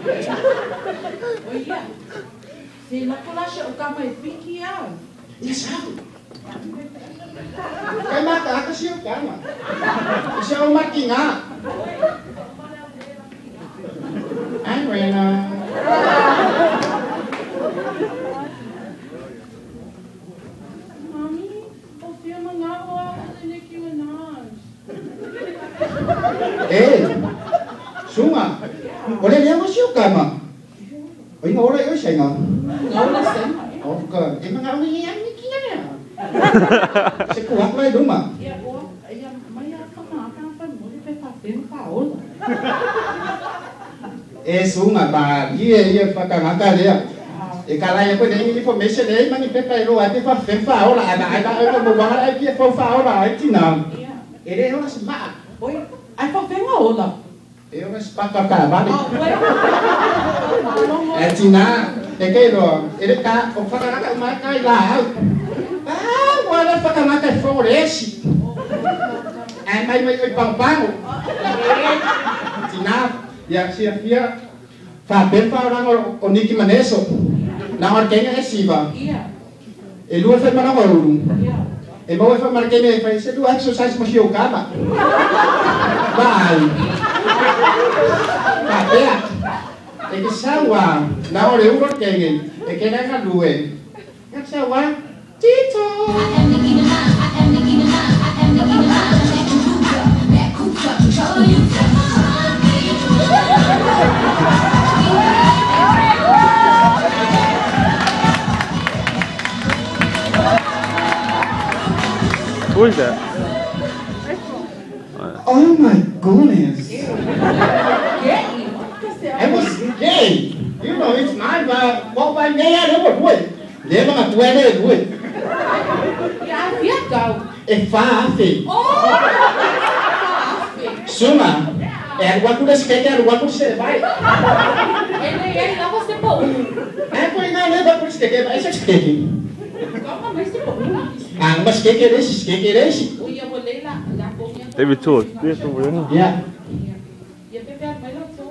O ia. Se la ko la se o ka mai piki au. Ia sau. Kai maka aka si o kama. Se o makinga. Ai wena. Mami, o fia mangao a o Nicki Minaj. Eh. Sunga. Ole le mo si o kama. Oi ngora yo senga. Ngau le senga. O ka, e mangao ni yang ni kinga. Se kuat lai duma. Ia o, ia mai a ka ma ka fa mo le pe fa pe fa ola. E sunga ba, ie ie fa ka ngaka le. E kala ia ko nei information nei mangi pe pa ro ai pe fa fe fa ola ai ba ai ba ai mo wa ai pe fa fa ola ai tina. E le ora se ma. Oi, ai fa fe ma ola. E ora se pa ka ka ba. Oh, E tina, e ke ro, e le ka o fa ka ma kai la. Ah, wala fa ka ma kai foresi. Ai mai mai oi pang pang. Tina, ia sia fia. Fa pe fa ora o Nicki Maneso. Na or kenga e siva. Ia. E lua fa mana o. Ia. E mo fa mar kene fa se du exercise mo shio kama. Vai. Fa pea. E ke sawa na ore u or kenge e ke nga lue. Nga sawa Tito. I am Nicki Minaj, I am Nicki Minaj, I am Nicki Minaj. That coupe up, that coupe up, control you. Who is that? Oh my goodness. I was gay. You know, it's my but what by me I never would. Never got to any would. Yeah, yeah, go. E fa afi. Oh. Suma. E what could I get what could say vai. Ele não você pô. É por não leva por que vai ser que. Como mas tipo. Ah, mas que que esse? Que que esse? Oi, eu vou ler lá, lá com David Tour. This over there. Yeah. Ia pepe mai lá só.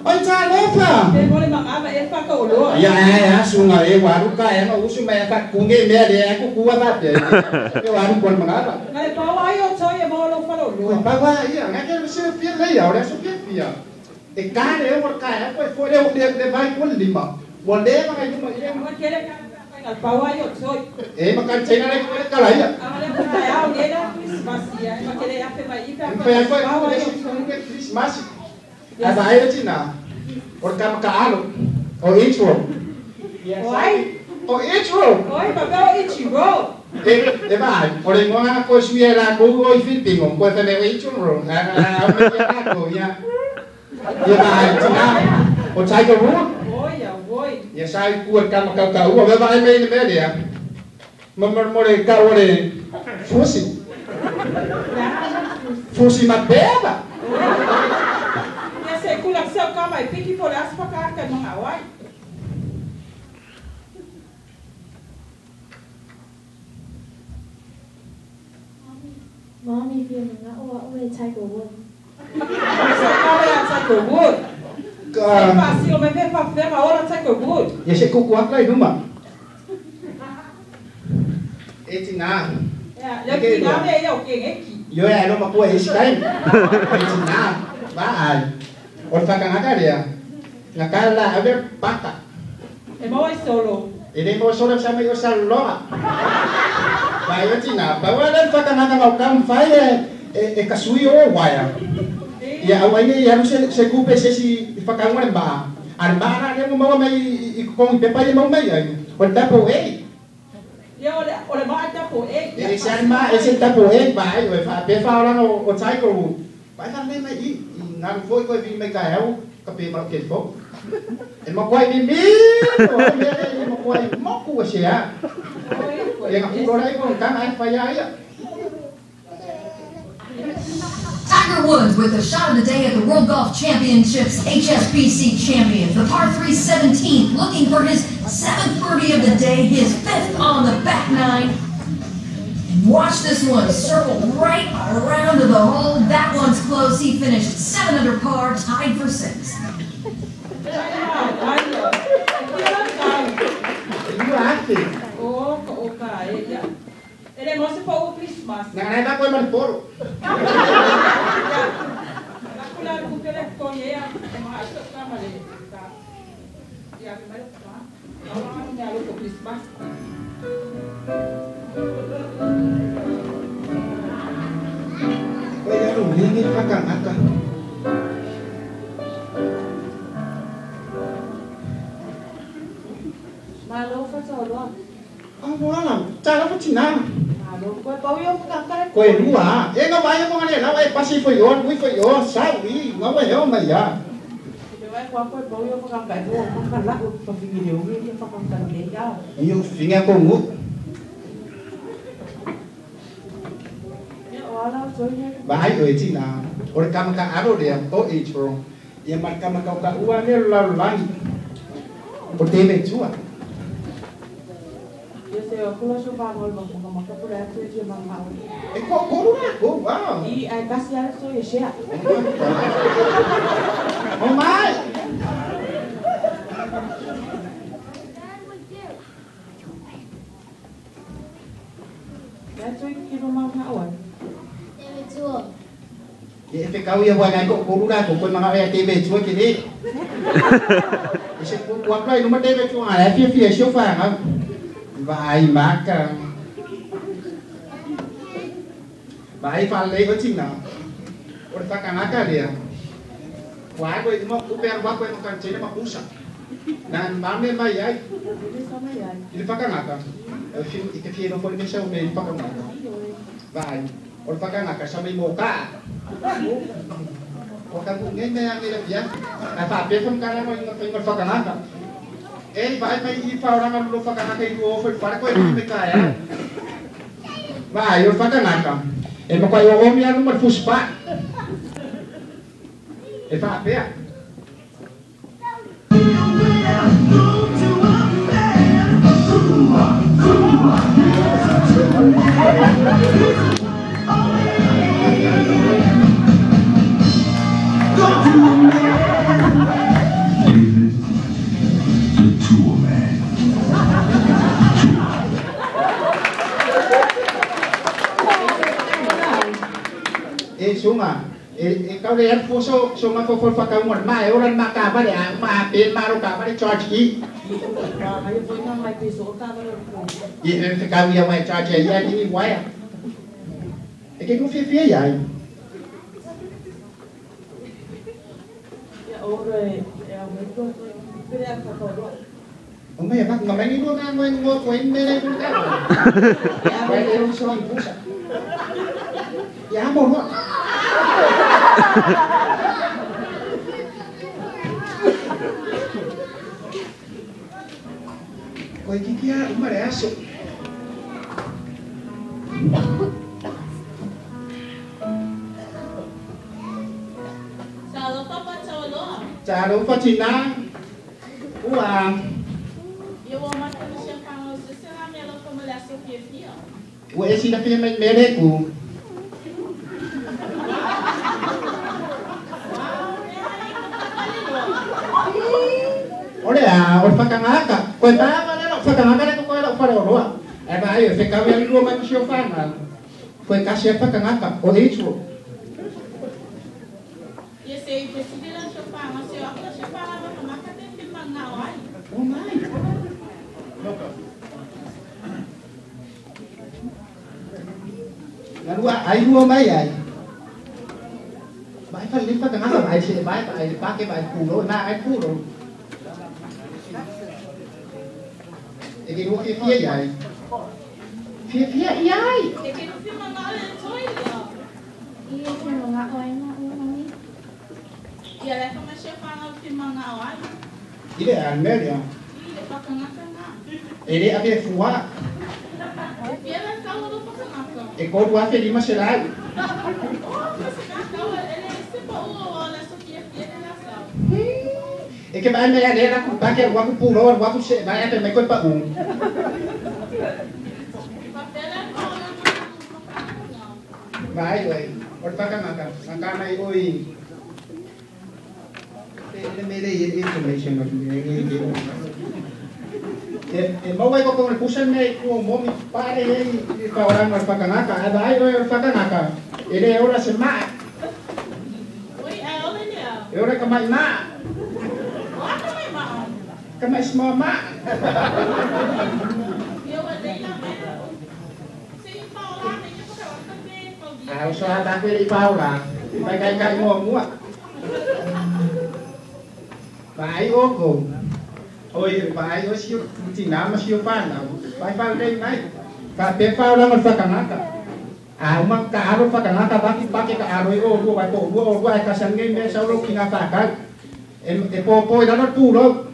Oi talofa. Ya ya sunga e waru ka e no usu me ka kunge me le ku ku wa pe. Ke waru kon mangaba. Ngai pa wa yo to ye mo lo fa lo lo. Pa wa ia nga ke se fie le ya ora so fie fia. E ka le o ka e ko fo le le vai ko lima. Wo le ma ka ma ye. Mo ke le ka ka pa wa yo to. E ma ka chena le ko ka la ia. A le ka ya o le la Christmas ya ma ke le ya fe mai ka. Pa ya ko le Christmas. A vai o tina. Or ka ka alo. O Ichiro. Oi. O Ichiro. Oi, papel Ichiro. E vai, ore ngoa ko suia la ko o Filipino, ko fe me Ichiro. A me ya ko ya. Ya vai tina. O Tiger Woods. Oi, ya oi. Ya sai ku ka ma ka ka u ve vai me me dia. Ma ma more ka ore fusi. Fusi ma beba. Ya se kula se ka mai piki por as pa ka ka mga wai. Mommy, fia mangao a oe Tiger Woods. Se ka ya Tiger Woods. Ka fácil, me pe fa fe ma ora Tiger Woods. Ya se ku ku lai numa. E tina. Ya, le tina me ya o ke ngeki. Yo ya no ma ku e skai. E tina. Ba ai. O fa ka ngaka dia. Ngaka la a ver pata. E mo ai solo. E le mo solo sa me yo sa loa. Vai o tina, pa wa le fa ka ngaka ka kam fai e e kasui o waya. Ia au ai ia se se kupe se si fa ka ngore ba. Ar ba na le mo mo mai i ko pe pa mo mai ai. O tapo e. Ia o le ma tapo e. E se ma e se tapo e ba ai o fa pe fa ora o Tiger Woods. Vai fa le mai i ngā foi ko vi mai ka au ka pe ma ke fo. E mo koi ni mi, o me e mo koi mo ku se a. E ngā ku ora i ko ka ai fa ia ia. I Tiger Woods with the shot of the day at the World Golf Championships HSBC Champions. The par 3 17th, looking for his 7th birdie of the day, his 5th on the back nine. And watch this one circle right around to the hole. That one's close. He finished 7 under par, tied for 6th. Ele mostra para o Christmas. Nanganay ba ko man poro. Nakula ko pele ko ye ya ma ito ka male ka. Ya me male ka. Awa ni alo ko Christmas. Koe ya lo ngi fakangaka. Malo fa tsolo. Ah, wala. Tala fa tina. Malo ko pa yo ka Koe lua. E nga vai mo ngale la e pasi foi yo, ui foi yo, sa ui, nga vai yo mai ya. Te vai ko ko pa yo ka ka do ko ka la ko pa fingi yo ngi fa ka ka le ya. Iyo finga ko ngu. Ya wala so ye. Vai oi tina. Ore kama ka aro le o e tro. Ia mar kama ka ka ua ne la la. O te me tua. E ko ko na ko wow. I ai kasi ala so ye shea. Oh my. Ya so ki ro ma na wa. Te me tua. Ye fe kau ia wa ngai ko ko na ko ko mga ya te me tua ki ni. E se ko ko apply no ma te me tua ala fia fia sio fa nga. Vai maka. Vai falei ko tina. Ora fakangaka dia. Wa ko mo ku per wa ko mo kan chene ma kusa. Nan mame mai ai. Il fakangaka. E fi e fi no fo me sa me fakangaka. Vai. Ora fakangaka sa me mo ka. O ka ku ngai me a me la pia. A fa pe fam kala mo ngo fakangaka. E vai mai i fa ora lo fakangaka i o foi para ko e me ka ya. Vai o fakangaka. E ma kwai o mi anu mar fuspa. E fa pea. David, the Tool Man. E sunga e kau le fo so so ma fo fo fa ka mo ma e ora ma ka ba le ma pe ma ro ka ba le charge i Ai foi na mai peso ka ba le ko. I e fe ka ia mai charge ia ni wa ya. E ke ku fi fi ya. Ya ora e a me ko pele a ka ko. O me va nga mai ni nga ngoi ngo ko in me le ku ka. Ya le ro so i pusa. Ya mo no. Koe kikia umare aso. Salo papa chalo. Chalo pa china. Ua. Eu amo a champanhe, se será melhor como la Sofia fia. Ua esi na fia mai mere ku. Ore a o fakangaka. Koe pa ma le fakangaka le ko le fa roa. E ba ai fe ka me lu ma sio fa na. Koe ka se fakangaka o itro. Ye se decide la chopanga se a la chopanga ba ma ka te fi manga ai. O mai. Na lua ai lua mai ai. Vai fa le fakangaka vai se vai vai pa ke vai ku ro na ai ku ro. E ke no fia fia iai. Fia fia iai. E ke no fia manga le toi ia. I e fia manga oi na o mami. Ia le fa ma chopanga fi manga ai. I le a melia. I le fakangaka na. E le a fia fua. E fia la tau lo fakangaka. E ko ua fe lima se lai. Oh, se ka tau E ke vai me ale la ku pa ke wa ku pu lo wa ku se vai a te mai ko pa u. Vai oi. O le whakangaka, ngakana i oi. Le mele i information o le ngi ki o. E mau ai ko le pusa me ku mo mi pare ei i ka ora no whakangaka, a vai oi o whakangaka. E le ora se ma. Oi ai ole ne. E ora ka mai ma. O ka mai ma. Ka mai small ma. Eu andei na mai. Se pa ola nei ka ka ka te pa di. A o sa ta koe i paula. Vai kai kai mua mua. Vai o ko. Oi vai o si tina ma si pa na. Vai pa rei mai. Ka pe paula ma whakangaka. A uma ka aro whakangaka baki pake ka aro i o rua vai po rua o rua e ka sange me sa ro ki ngā whakau. E po po i rano pūrau.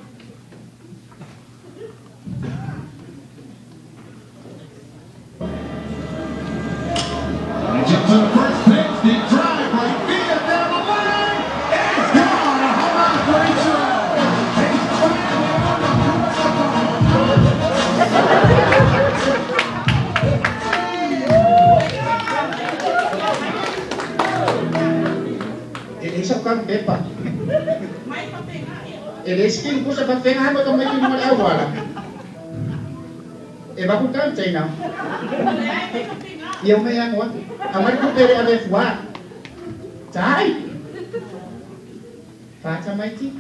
To the first pitch, the drive right field down the line. It's gone. A home run for Ichiro. Ele sa kang pepa. Ele skin ko sa pagpenga mo itong may kinuha na awala. E baku kang China. Ia mai ang wa. Amar ku pere ave fua. Tai. Faca mai ti.